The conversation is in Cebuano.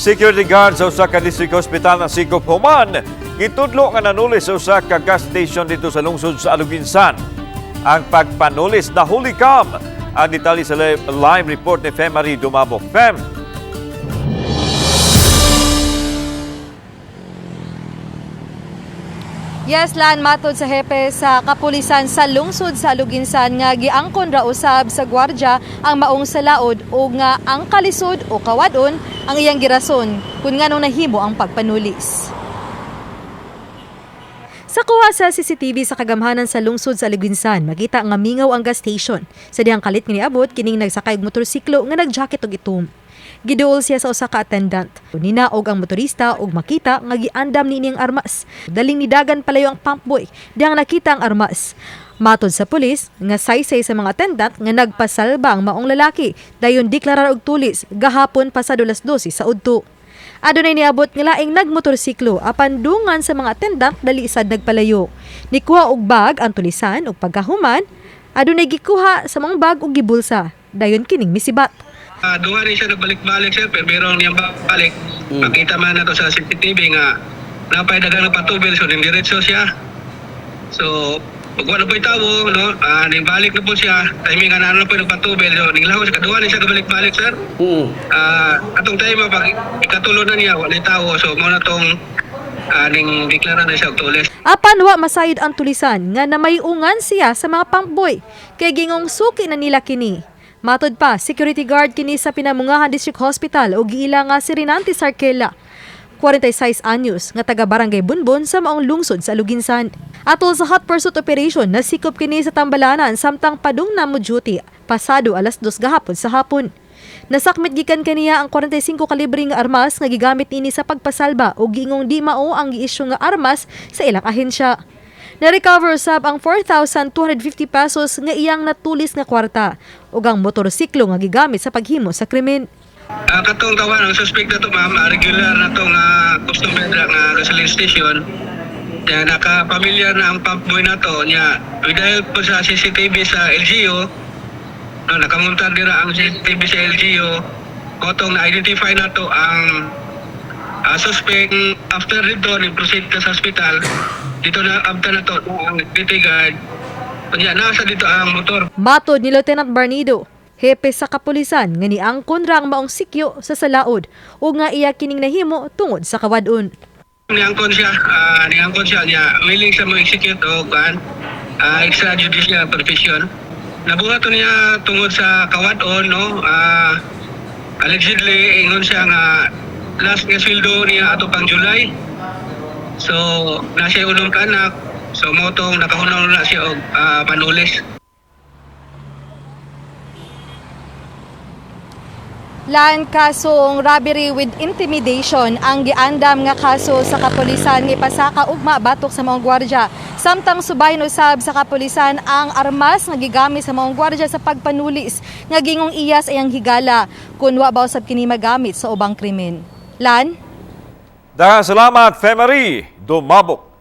Security guard sa usa ka district hospital na sikop human gitudlo nga nanulis sa usa ka gas station dito sa lungsod sa Aluginsan. Ang pagpanulis nahuli kam. Ang detalye sa live report ni Femary Dumabok. Fem. Yes, Lan, matod sa hepe sa kapulisan sa lungsod sa Luginsan nga giangkon ra usab sa gwardya ang maong salaod o nga ang kalisod o kawadon ang iyang girason kung nganong nahimo ang pagpanulis. Sa kuha sa CCTV sa kagamhanan sa lungsod sa Aluginsan, makita nga mingaw ang gas station. Sa dihang kalit nga niabot, kining nagsakay og motorsiklo nga nagjacket og itom. Giduol siya sa usa ka attendant. Ninaog ang motorista ug makita nga giandam niini ang armas. Daling nidagan palayo ang pump boy dihang nakita ang armas. Matod sa pulis nga saysay sa mga attendant nga nagpasalba ang maong lalaki dayon deklarar og tulis gahapon pasado alas 12 sa udto. Adunay niabot nga laing nagmotorsiklo apan dungan sa mga attendant dali sad nagpalayo. Nikuha og bag ang tulisan ug pagkahuman adunay gikuha sa mga bag ug gibulsa. Dayon kining misibat. Duha rin siya nagbalik-balik, sir, pero meron niyang balik. Makita man nato sa CCTV nga napay daghang nagpatubil, so ning diretso siya. So pag wala po'y tawo, no, ning balik na po siya, timing nga na po nagpatubil, so ning lahos kaduha ni siya kabalik-balik, sir. Atong time pag ikatulo na niya, wala tawo, so mo na tong ning deklara na siya og tulis. Apan wa masayod ang tulisan nga namayungan siya sa mga pangboy kay gingong suki na nila kini. Matod pa, security guard kini sa Pinamungahan District Hospital o giila nga si Rinante Sarkela. 46 anyos nga taga Barangay Bunbon sa maong lungsod sa Aluginsan. Atol sa hot pursuit operation, nasikop kini sa Tambalanan samtang padung na mo duty pasado alas 2 gahapon sa hapon. Nasakmit gikan kaniya ang 45 kalibre nga armas nga gigamit niini sa pagpasalba o giingong di mao ang giisyu nga armas sa ilang ahensya. Na-recover usab ang 4,250 pesos nga iyang natulis nga kwarta ug ang motorsiklo nga gigamit sa paghimo sa krimen. Katong kawan ang suspect na to, ma'am, regular na tong customer na nga gasoline station. Niya naka-familiar na ang pump boy na to niya. With the help po sa CCTV sa LGU, no, nakamuntar dira ang CCTV sa LGU. Kotong na-identify na to ang suspect. After dito, ni-proceed ka sa hospital. Dito na abta na to ang duty guard. Kunya nasa dito ang motor. Matod ni Lieutenant Barnido, hepe sa kapulisan nga niangkon ra ang maong sikyo sa salaod ug nga iya kining nahimo tungod sa kawadon. Niangkon siya niya, willing siya mo execute og kan extrajudicial confession. Nabuhat to niya tungod sa kawadon, no. Allegedly ingon siya nga last nga sweldo niya ato pang July. So na siya unom ka anak, so mo tong nakahunaw na siya og panulis. Lan, kasong robbery with intimidation ang giandam nga kaso sa kapulisan nga ipasaka ugma batok sa maong gwardiya. Samtang subayon usab sa kapulisan ang armas nga gigamit sa maong gwardiya sa pagpanulis nga gingong iya sa iyang higala kun wa ba usab kini magamit sa ubang krimen. Lan? Daghang salamat, Femary Dumabok.